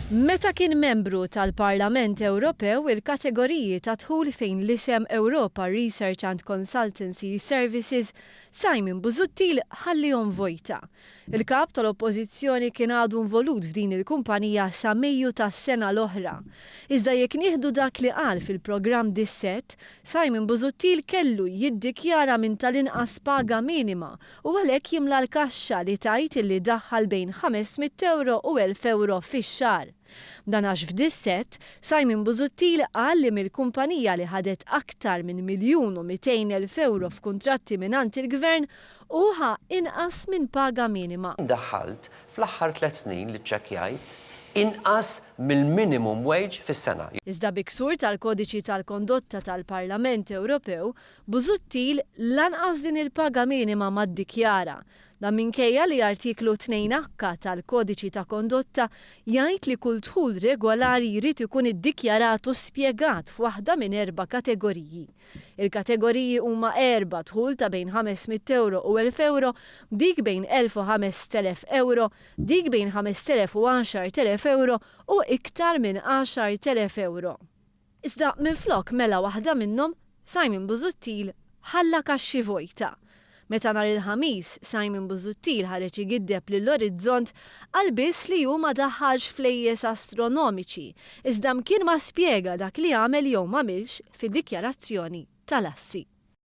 Meta kien membru tal-Parlament Ewropew, il-kategoriji ta' dħul fejn l-isem Europa Research and Consultancy Services, Simon Busuttil ħallihom vojta. Il-Kap tal-Oppożizzjoni kien għadu involut f'din il-kumpanija sa Mejju tas-sena l-oħra. Iżda jekk nieħdu dak li qal fil-programm Dissett, Simon Busuttil kellu jiddikjara minn tal-inqas paga minima u għalhekk jimla l-kaxxa li tgħid illi daħħal bejn 500 ewro u 1,000 ewro fix-xahar. Dan għax f'Dissett, Simon Busuttil qal li mill-kumpanija li ħadet aktar minn 1,200,000 ewro f'kuntratti mingħand il-Gvern, hu ħa inqas minn paga minima. Daħħalt fl-aħħar tlett snin li ċċekkjajt inqas mill-minimum wage fis-sena. Iżda bi ksur tal-Kodiċi tal-Kondotta tal-Parlament Ewropew, Busuttil lanqas din il-paga minima ma ddikjara. Dan minkejja li artiklu 2 H tal-Kodiċi ta' Kondotta jgħid li kull dħul regolari jrid ikun iddikjarat u spjegat f'waħda minn erba' kategoriji. Il-kategoriji huma erba', dħul ta' bejn 500 ewro u 1,000 ewro, dik bejn 1,000 u 5,000 ewro, dik bejn 5,000 u 10,000 ewro u iktar minn 10,000 ewro. Iżda minflok mela waħda minnhom, Simon Busuttil ħalla kaxxi vojta. Meta nhar il-Ħamis Simon Busuttil ħareġ igiddeb lil Orizzont qal biss li hu ma daħħalx flejjes astronomiċi, iżda mkien ma spjega dak li għamel jew m'għamilx fid-dikjarazzjoni tal-assi.